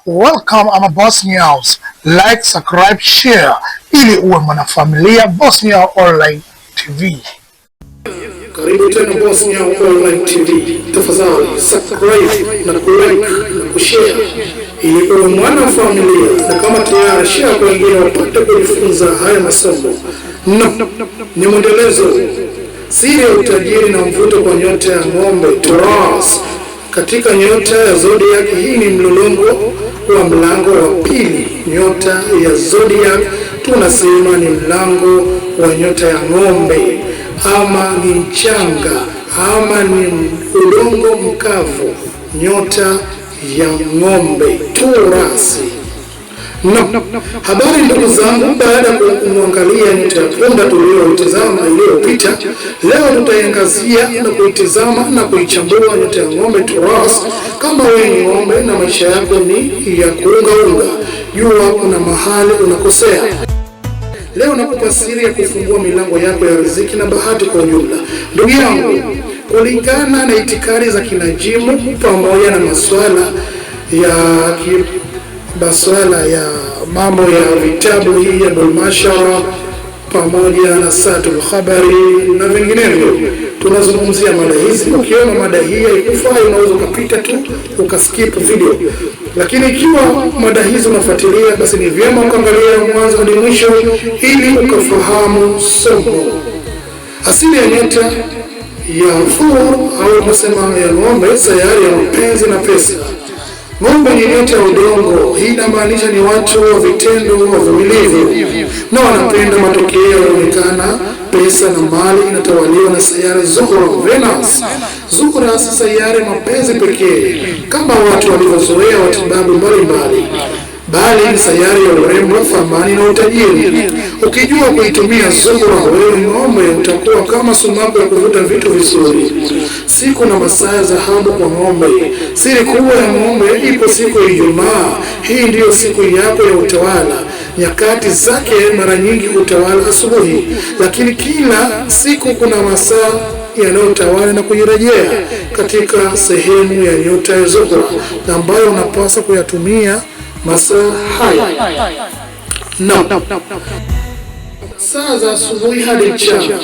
Welcome, I'm a Boss News. Like, subscribe, share ili uwe mwanafamilia Boss News Online TV. Karibu tena Boss Nyaw Online TV. Tafadhali subscribe na kulike na kushare ili uwe mwana familia, na kama tayari share kwa wengine wapate kujifunza haya masomo. No, ni mwendelezo. Siri ya utajiri na mvuto kwa nyota ya ng'ombe Taurus. Katika nyota ya zodiac, hii ni mlolongo wa mlango wa pili. Nyota ya zodiac tunasema ni mlango wa nyota ya ng'ombe, ama ni mchanga ama ni udongo mkavu, nyota ya ng'ombe Taurus. No. Habari ndugu zangu, baada ya kumwangalia nyota ya punda tuliyoitazama iliyopita, leo tutaiangazia na kuitazama na kuichambua nyota ya ng'ombe Taurus. Kama wewe ni ng'ombe na maisha yako ni ya kuungaunga, jua kuna mahali unakosea. Leo nakupa siri ya kufungua milango yako ya riziki na bahati kwa ujumla. Ndugu yangu, kulingana na itikadi za kinajimu pamoja na masuala ya mambo ya vitabu hii ya Bulmashara pamoja na Satul Khabari na vinginevyo, tunazungumzia mada hizi. Ukiona mada hii haikufai, unaweza ukapita tu ukaskip video, lakini ikiwa mada hizi unafuatilia, basi ni vyema ukaangalia mwanzo hadi mwisho ili ukafahamu somo. Asili ya nyota ya Thur au tunasema ya ng'ombe, sayari ya mapenzi na pesa. Ng'ombe ni nyota ya udongo. Hii inamaanisha ni watu wa vitendo, wavumilivu na wanapenda matokeo yanayoonekana. Pesa na mali inatawaliwa na sayari Zuhura, Venus. Zuhura si sayari mapenzi pekee kama watu walivyozoea watibabu mbalimbali, bali ni sayari ya urembo, thamani na utajiri. Ukijua kuitumia Zuhura, wewe ng'ombe utakuwa kama sumaku ya kuvuta vitu vizuri. Siku na masaa ya dhahabu kwa ng'ombe. Siri kubwa ya ng'ombe ipo siku ya Ijumaa. Hii ndiyo siku yako ya utawala. Nyakati zake mara nyingi hutawala asubuhi, lakini kila siku kuna masaa yanayotawala na kujirejea katika sehemu ya nyota ya Zuhura ambayo unapaswa kuyatumia masaa haya. No. Saa za asubuhi hadi mchana.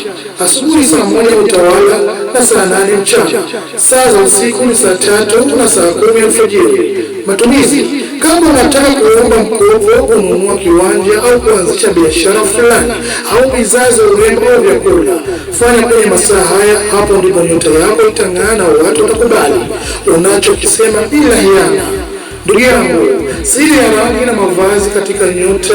Asubuhi saa 1 utawala na saa 8 mchana. Saa za usiku ni saa 3 na saa 10 alfajiri. Matumizi: kama unataka kuomba mkopo, kununua kiwanja au kuanzisha biashara fulani au bidhaa za urembo au vyakula, fanya kwenye masaa haya. Hapo ndipo nyota yako itang'aa na watu watakubali unachokisema bila hiana. Ndugu yangu, siri ya rangi na mavazi katika nyota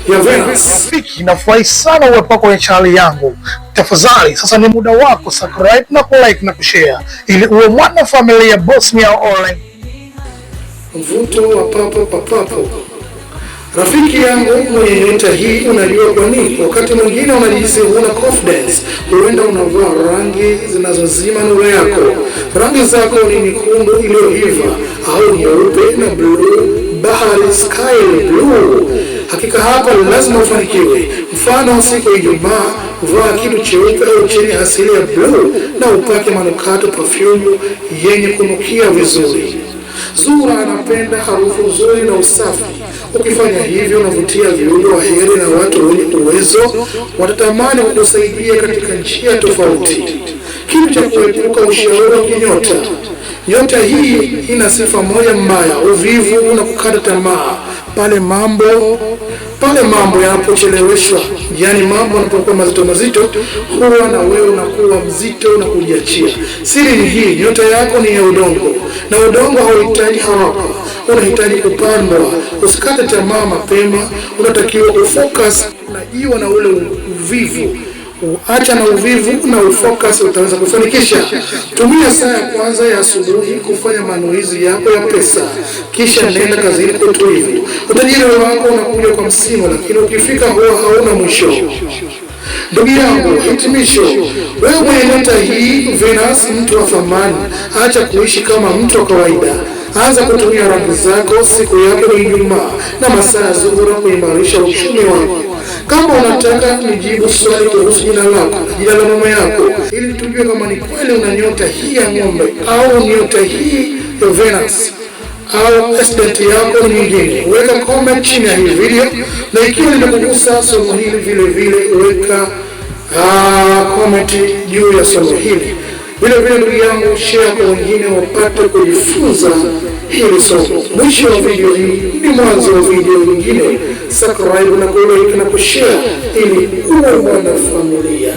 ya Venus. Rafiki, nafurahi sana uwepo wako kwenye channel yangu. Tafadhali sasa ni muda wako subscribe na kulike na kushare ili uwe mwana familia Boss Nyaw Online. Mvuto wa papo kwa papo. Rafiki yangu mwenye nyota hii, unajua kwa nini wakati mwingine unajihisi huna confidence? Huenda unavaa rangi zinazozima nuru yako. Rangi zako ni nyekundu iliyoiva au nyeupe na bluu bahari, sky blue. Hakika hapa lazima ufanikiwe. Mfano, siku ya Ijumaa vaa kitu cheupe au chenye asili ya bluu na upake manukato, perfume yenye kunukia vizuri. Zuhura anapenda harufu nzuri na usafi. Ukifanya hivyo, unavutia viumbe wa heri na watu wenye uwezo watatamani kukusaidia katika njia tofauti. Kitu cha kuepuka: ushauri wa kinyota. Nyota hii ina sifa moja mbaya, uvivu na kukata tamaa pale mambo yanapocheleweshwa, yaani mambo yanapokuwa mazito mazito, huwa na wewe unakuwa mzito na kujiachia. Siri ni hii: nyota yako ni ya udongo, na udongo hauhitaji haraka, unahitaji kupandwa. Usikate tamaa mapema, unatakiwa kufocus na jiwa na ule uvivu. Acha na uvivu na ufocus, utaweza kufanikisha. Tumia saa ya kwanza ya asubuhi kufanya manuizi yako ya pesa, kisha nenda kazini kwa utulivu. Utajiri wako unakuja kwa msimu, lakini ukifika huwa hauna mwisho. Ndugu yangu, hitimisho: wewe mwenye nyota hii Venus, mtu wa thamani, acha kuishi kama mtu wa kawaida. Anza kutumia rangi zako. Siku yako ni Ijumaa na masaa ya Zuhura kuimarisha uchumi wako. Kama unataka nijibu swali kuhusu jina lako na jina la mama yako, ili tujue kama ni kweli una nyota hii ya ng'ombe au nyota hii ya Venus au accident yako ni nyingine. Weka comment chini ya hii video, na ikiwa limekugusa somo hili vile vile weka comment juu ya somo hili. Vile vile ndugu yangu, share kwa wengine wapate kujifunza hili somo. Mwisho wa video hii ni mwanzo wa video nyingine. Subscribe na kulike na kushare ili uwe mwana familia.